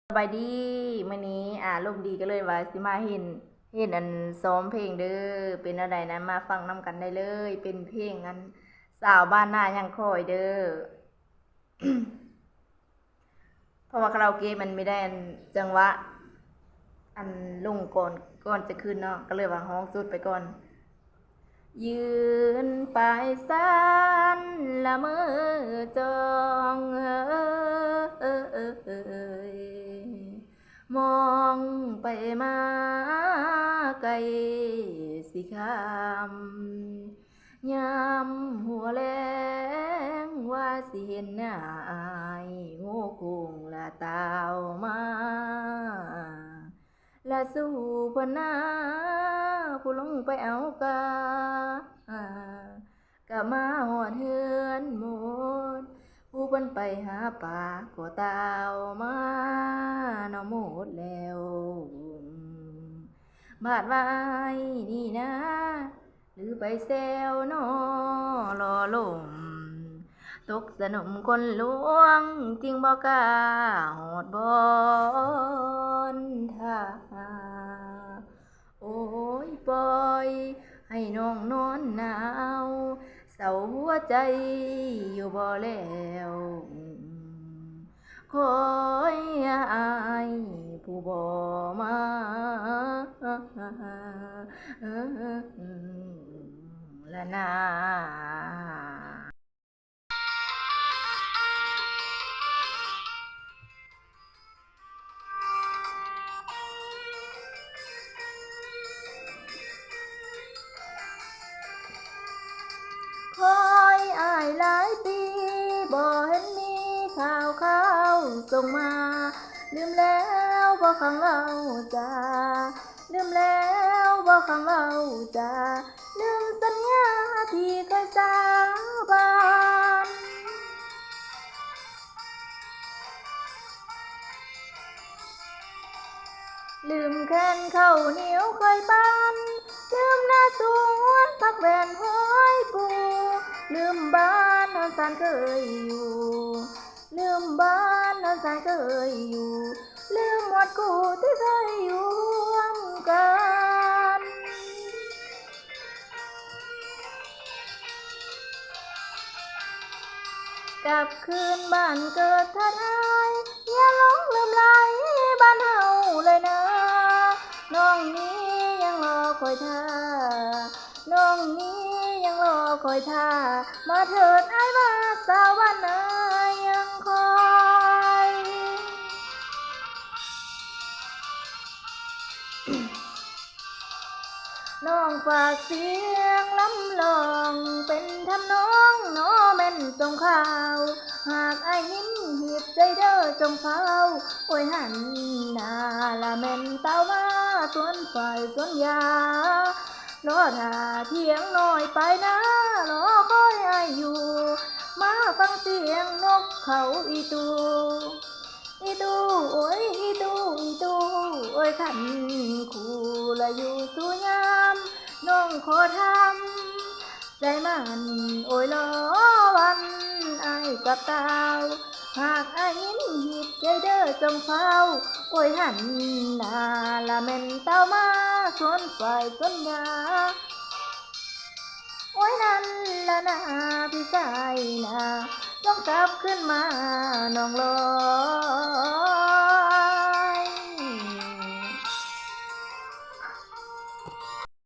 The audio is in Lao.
ສະບາຍດີ ມື້ນີ້ອາລົມດີ ກໍເລີຍວ່າຊິມາເຮັດ ເຮັດອັນຊ້ອມເພງເດີ້. ເປັນແນວໃດນັ້ນ ມາຟັງນຳກັນໄດ້ເລີຍ. ເປັນເພງອັນສາວບ້ານນາຍັງຄອຍເດີ້. ເພາະວ່າຄາຣາໂອເກະມັນມີແຕ່ອັນຈັງຫວະອັນລົງກ່ອນ ກ່ອນຈະຂຶ້ນເນາະ ກໍເລີຍວ່າຮ້ອງສົດໄປກ່ອນ. ຢືນປາຍຊານລະເມີຈ້ອງເອີຍ ມອງໄປມາໄກຊິຄ່ຳ ຍາມຫົວແລງວ່າຊິເຫັນໜ້າອ້າຍ ໂງໂຄ້ງລະຕາວມາ ລະສູ່ເພິ່ນນາ ຜູ້ລົງໄປເອົາກາ ກະມາຮອດເຮືອນໝົດ ຜູ້ເພິ່ນໄປຫາປາກໍຕາວມາເນາະໝົດແລ້ວ. ບາດວ່າອ້າຍນີ້ນາ ຫຼືໄປແຊວເນາະຫຼໍ່ຫຼົມ ຕົກສະໜົມຄົນຫຼວງ ຈຶ່ງບໍ່ກ້າຮອດບ່ອນທ່າ. ໂອ້ຍ ປ່ອຍໃຫ້ນ້ອງນອນໜາວ ເສົ້າຫົວໃຈຢູ່ບໍ່ແລ້ວ ຄອຍອ້າຍຜູ້ບໍ່ມາລະນາ. ຄອຍອ້າຍຫຼາຍປີ ບໍ່ເຫັນມີຂ່າວຄາວສົ່ງມາ ລືມແລ້ວບໍ່ຄຳເວົ້າຈາ ລືມແລ້ວບໍ່ຄຳເວົ້າຈາ ລືມສັນຍາທີ່ເຄີຍສາບານ. ລືມແຄນເຂົ້າໜຽວເຄີຍປັ້ນ ລືມນາສວນຜັກແວ່ນຫ້ວຍປູ ລືມບ້ານເຮືອນຊານເຄີຍຢູ່ ລືມບ້ານເຮືອນຊານເຄີຍຢູ່ ລືມໝົດຄູ່ທີ່ເຄີຍຢູ່ຮ່ວມກັນ. ກັບຄືນບ້ານເກີດທ່ານອ້າຍ ຢ່າຫຼົງລືມໄຫຼບ້ານເຮົາເລີຍນາ ນ້ອງນີ້ຍັງລໍຄອຍທ່າ ນ້ອງນີ້ຍັງລໍຄອຍຖ້າ ມາເຖີດອ້າຍມາ ສາວບ້ານນາຍັງຄອຍ. ນ້ອງຝາກສຽງລຳລອງ ເປັນທຳນອງໜໍ່ແມ່ນສົ່ງຂ່າວ ຫາກອ້າຍຍິນຮີບໃຈເດີ ຈົ່ງຟ້າວໂອຍຫັນໜ້າ ລະແມ່ນຕາວມາສວນຝ້າຍສວນຢາ ລໍຖ້າທ່ຽງນ້ອຍປາຍນາ ລໍຄອຍອ້າຍຢູ່ ມາຟັງສຽງນົກເຂົາອີຕູ ອີຕູໂອຍ ອີຕູ ອີຕູໂອຍ ຄັນຄູ່ລະຢູ່ສູ່ຍາມ ນ້ອງຂໍທຳໃຈໝັ້ນໂອຍ ລໍວັນອ້າຍກັບຕາວ ຫາກອ້າຍຍິນຮີບໃຈເດີ ຈົ່ງຟ້າວໂອຍຫັນໜ້າ ລະແມ່ນຕາວມາສວນຝ້າຍສວນຢາ ໂອຍນັ້ນລະນາ ພີ່ຊາຍນາ ຈົ່ງກັບຄືນມານ້ອງລໍ.